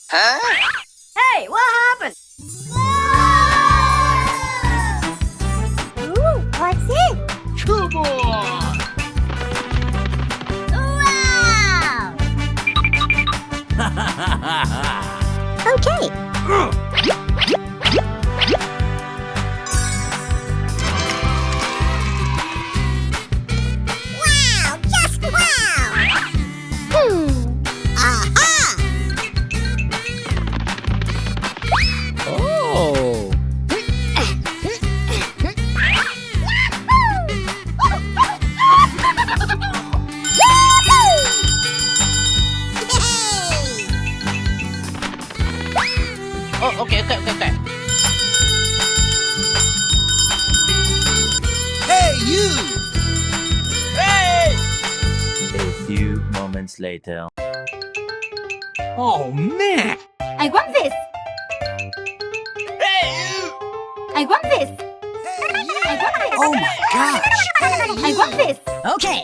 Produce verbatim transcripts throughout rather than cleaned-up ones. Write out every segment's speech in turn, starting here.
Huh? Hey, what happened? Ooh, what's it? Come on! Wow! Okay. Wow! Just wow! Hmm. Aha! Oh! Oh, okay, okay, okay, okay. Hey, you! Hey! A few moments later. Oh, man! I want this! Hey, you! I want this! Hey, you! I want this! Oh my gosh! Hey, you! I want this! Okay!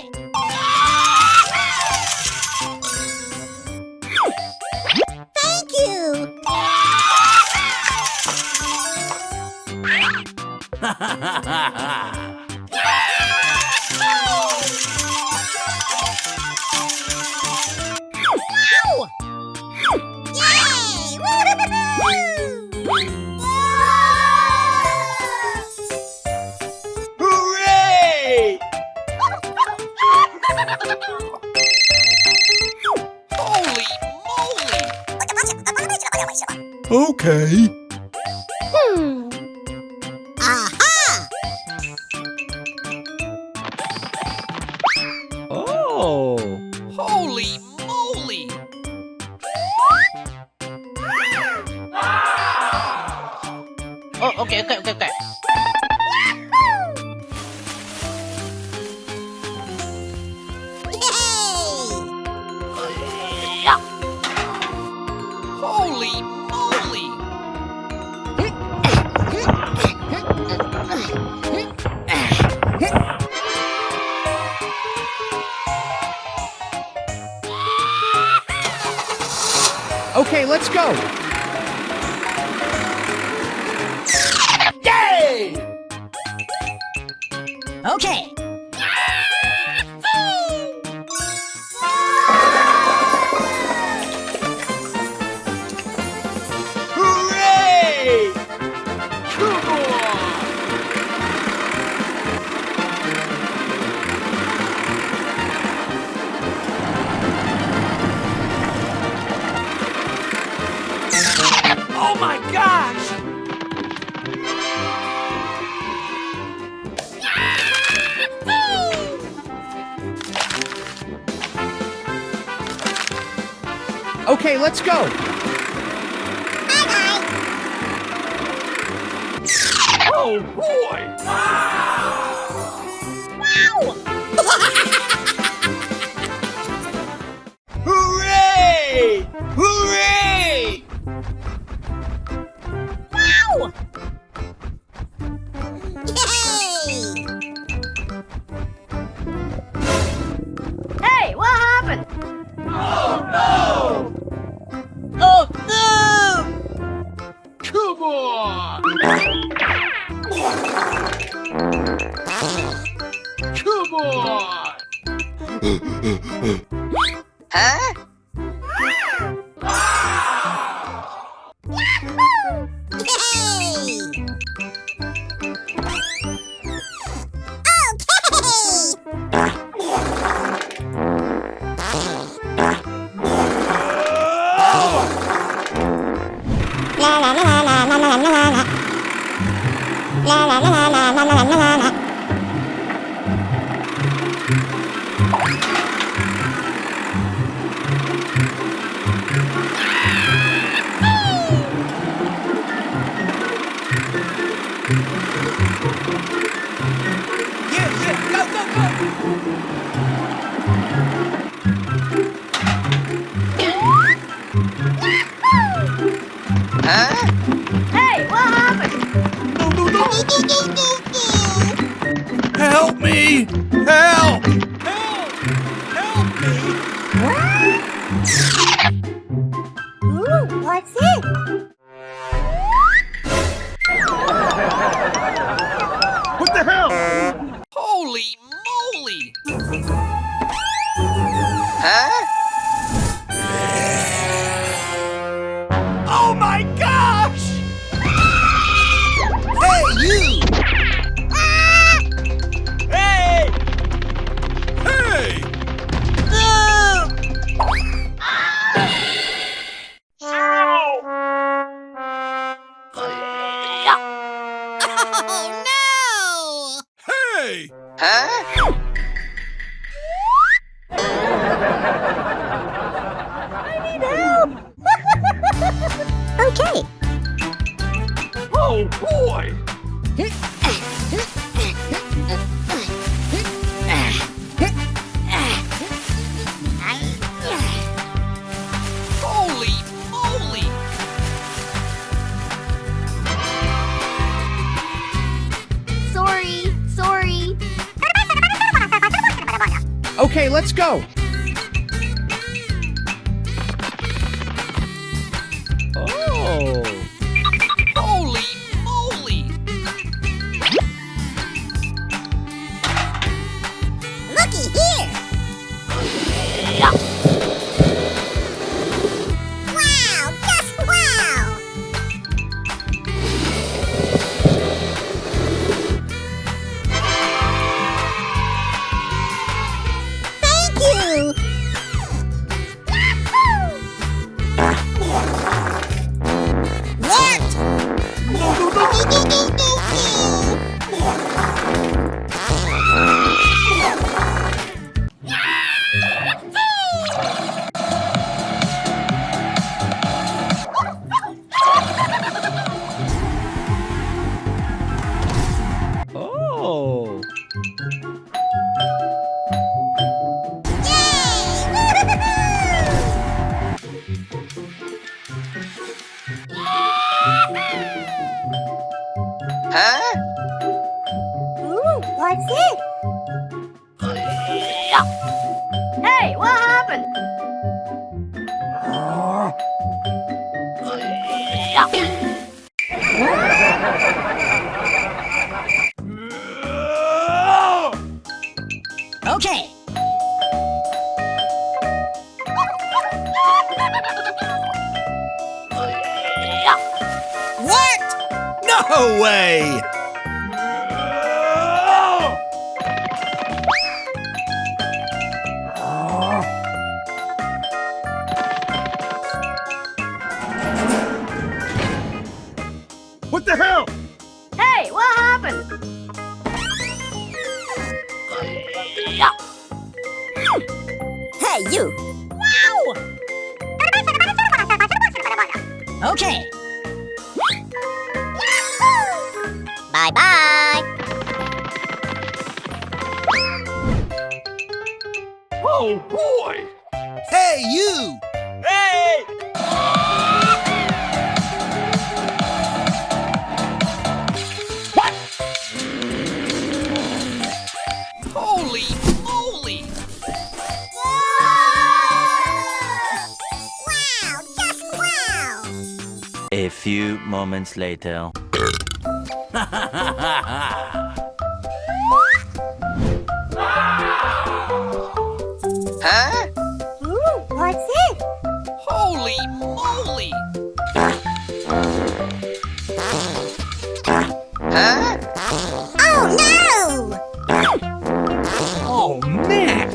Thank you! Wow! Yay! Woo! Hooray! Holy moly! Okay. Hmm. Aha! Oh! Holy moly! Oh, okay, okay, okay, okay. Holy moly! Okay, let's go. Yay! Okay. Hooray! Come on! Oh my gosh! Okay, let's go. Bye-bye. Oh, boy! Wow! Hooray! Hooray! Wow! Yay! Hey, what happened? Oh, no! Oh, no! Come on! Come on! Huh? Yay! Okay! Yeah, yeah, go, go, go! Huh? Hey, what happened? Huh? I need help! Okay. Oh, boy! Holy moly! Sorry, sorry. Okay, let's go. Oh. Holy moly! Looky here! Wow! Just wow! Thank you! Yahoo! What? Oh. Huh? Ooh, what's it? Hey, what happened? Okay. What? No way! What the hell? Hey, what happened? Hey, you! Wow! Okay. Bye-bye. Oh, boy! Hey, you! Hey! What? Holy moly! Wow! Just wow! A few moments later. Huh? Ooh, what's it? Holy moly! Huh? Oh, no! Oh, man!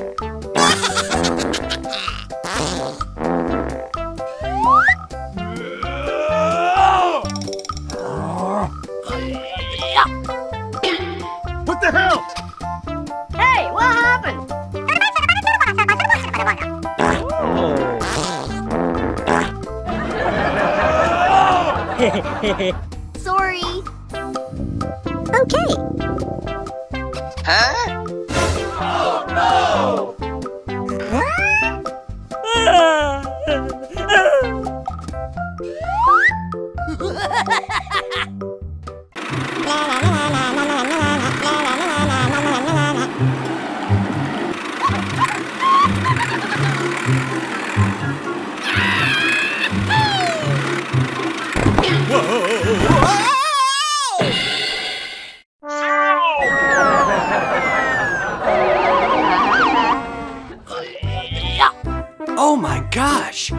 What the hell? Hey, what happened? Oh. Sorry. Okay. Huh? Oh, no! Huh? Oh my gosh!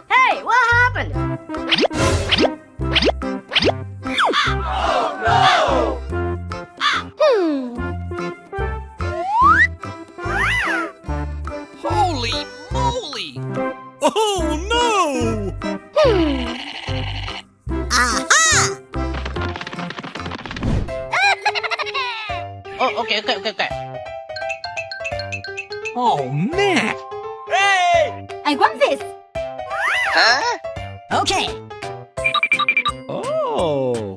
Hey, what happened? Hmm. Holy moly! Oh, man! Hey! I want this! Huh? Okay. Oh.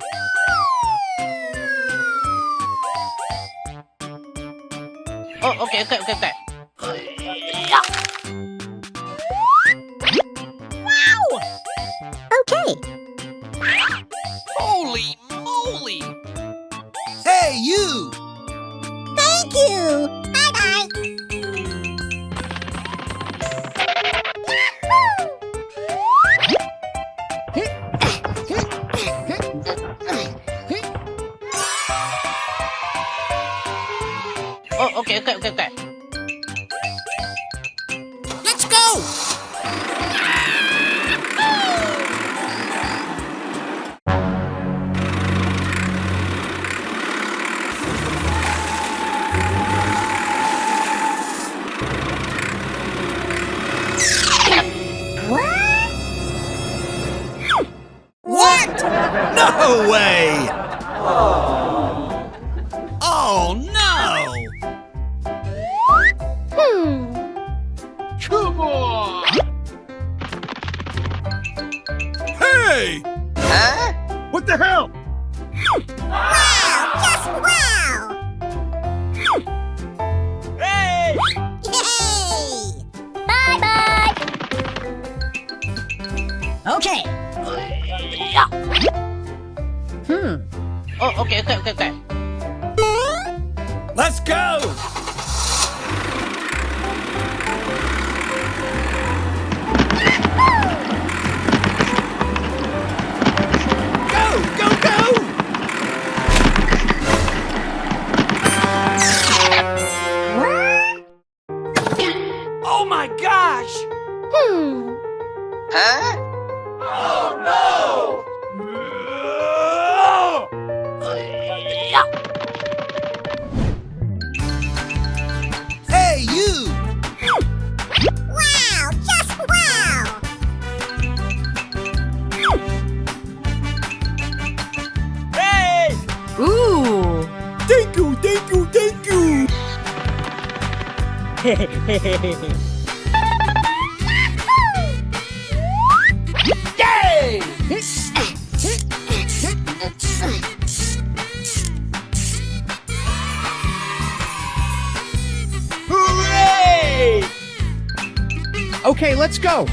Oh, okay, okay, okay, okay. Wow! Okay. Holy moly! Hey, you! Thank you! Bye-bye! Oh, okay, okay, okay, okay. Let's go! What? What? No way! Oh, no! Hmm. Come on! Hey! Huh? What the hell? Wow! Just wow! Hey! Yay! Bye-bye! Okay. Hmm. Oh, okay, okay, okay, okay. Let's go! Go, go, go! Oh my gosh! Hmm. Huh? Oh no! Hey, you! Wow! Just wow! Hey! Ooh! Thank you, thank you, thank you! Yay! Hooray! Okay, let's go.